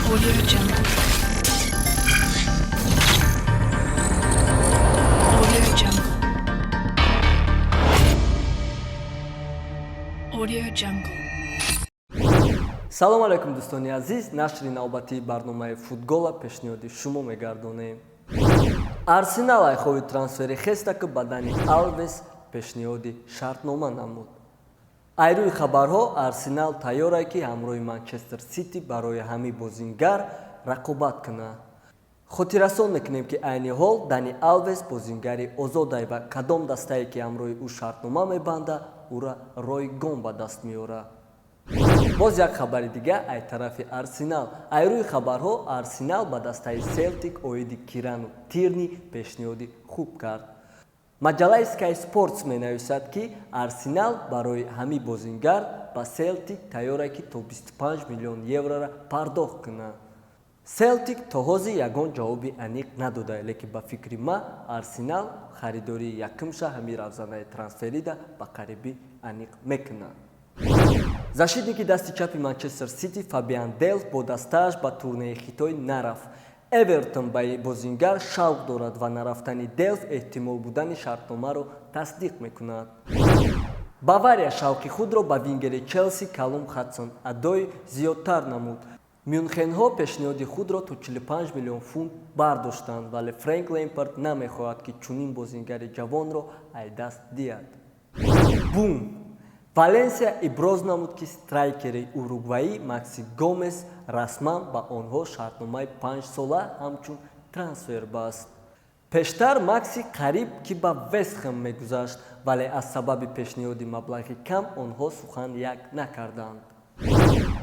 Audio Jungle. Audio Jungle. Audio Jungle. Салом алайкум, дӯстони азиз. Нашри навбатии барномаи футгола пешниҳоди шумо мегардонем. Арсенал айхови трансфери хеста, ки ба Дани Алвес пешниҳоди шартнома намуд. Айрӯи хабарҳо, Арсенал тайёрае, ки ҳамроҳи Манчестер Сити барои ҳамин бозингар рақобат кунад. Хотиррасон мекунем, ки айни ҳол Дани Алвес бозингари озодай ва кадом дастае, ки ҳамроҳи ӯ шартнома мебанда, ӯра ройгон ба даст меорад. Боз як хабари дига ай тарафи Арсенал. Айрӯи хабарҳо, Арсенал ба дастаи Селтик оиди Кирану Тирни пешниҳоди хуб кард. Маҷаллаи Sky Sports менависад, ки Арсенал барои ҳамин бозингар ба Селтик тайёре, ки то 25 миллион еврора пардохт кунад. Селтик то ҳозир ягон ҷавоби аниқ надода, лекин ба фикри ма, Арсенал харидории якумша ҳамин равзанаи трансферида ба қарибӣ аниқ мекунад. Защитники дасти чапи Манчестер Сити Фабиан Делф бо дастааш ба турнеи Хитой нарафт. Эвертон ба бозингар шавқ дорад ва нарафтани Делф эҳтимол будани шартномаро тасдиқ мекунад. Бавария шавқи худро ба вингери Челси Калум Хадсон Адой зиёдтар намуд. Мюнхенҳо пешниҳоди худро то 45 миллион фунт бардоштанд, вале Фрэнк Лемпард намехоҳад, ки чунин бозингари ҷавонро ай даст диҳад. Бум! Валенсия иброз намуд, ки страйкери уругваӣ Макси Гомес расман ба онҳо шартномаи 5-сола ҳамчун трансфер баст. Пештар Макси қариб ки ба Вестхэм мегузашт, вале аз сабаби пешниҳоди маблағи кам онҳо сухан як накарданд.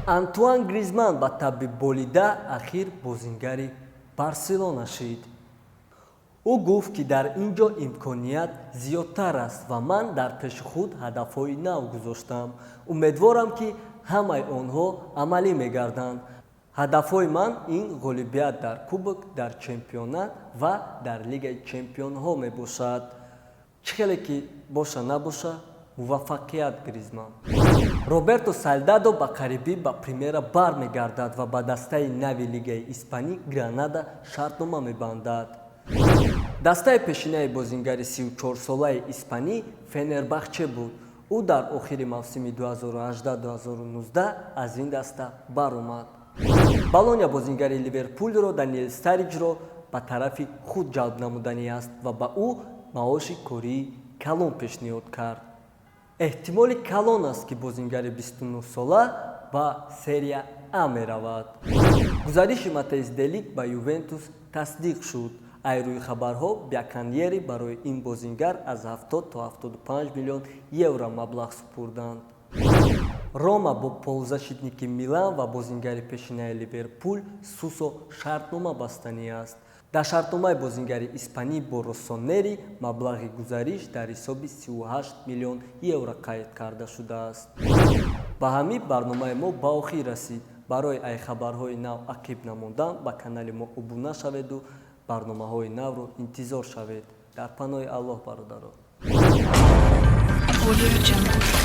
Антуан Гризман ба табъи болида ахир бозингари Барселона шид. Ӯ гуфт, ки дар ин ҷо имконият зиёдтар аст ва ман дар пеши худ ҳадафҳои нав гузоштам. Умедворам, ки ҳамаи онҳо амалӣ мегарданд. Ҳадафҳои ман ин ғолибият дар кубок, дар чемпионат ва дар Лигаи чемпионҳо мебошад. Чӣ хеле ки боша набоша, муваффақият, Гризман! Роберто Салдадо ба қарибӣ ба Примера бармегардад ва ба дастаи нави Лигаи Испанӣ Гранада шартнома мебандад. Дастаи пешинаи бозингари 34-солаи испанӣ Фенербахче буд. Ӯ дар охири мавсими 2018-2019 аз ин даста баромад. Болония бозингари Ливерпулро Даниэл Стариҷро ба тарафи худ ҷалб намуданӣ аст ва ба ӯ маоши кории калон пешниҳод кард. Эҳтимоли калон аст, ки бозингари 29-сола ба Серия А меравад. Гузариши Матеис Делит ба Ювентус тасдиқ шуд. Айрӯи хабарҳо, бяканьери барои ин бозингар аз 70 то 75 миллион евро маблағ супурданд. Рома бо полузащитники Милан ва бозингари пешинаи Ливерпул Сусо шартнома бастанӣ аст. Дар шартномаи бозингари испанӣ бо россонери маблағи гузариш дар ҳисоби 38 миллион евро қайд карда шудааст. Ба ҳамин барномаи мо ба охир расид. Барои ай хабарҳои нав ақиб намондан, ба канали мо обуна шаведу барномаҳои навро интизор шавед. Дар паноҳи Аллоҳ, бародаро. Audio Jungle.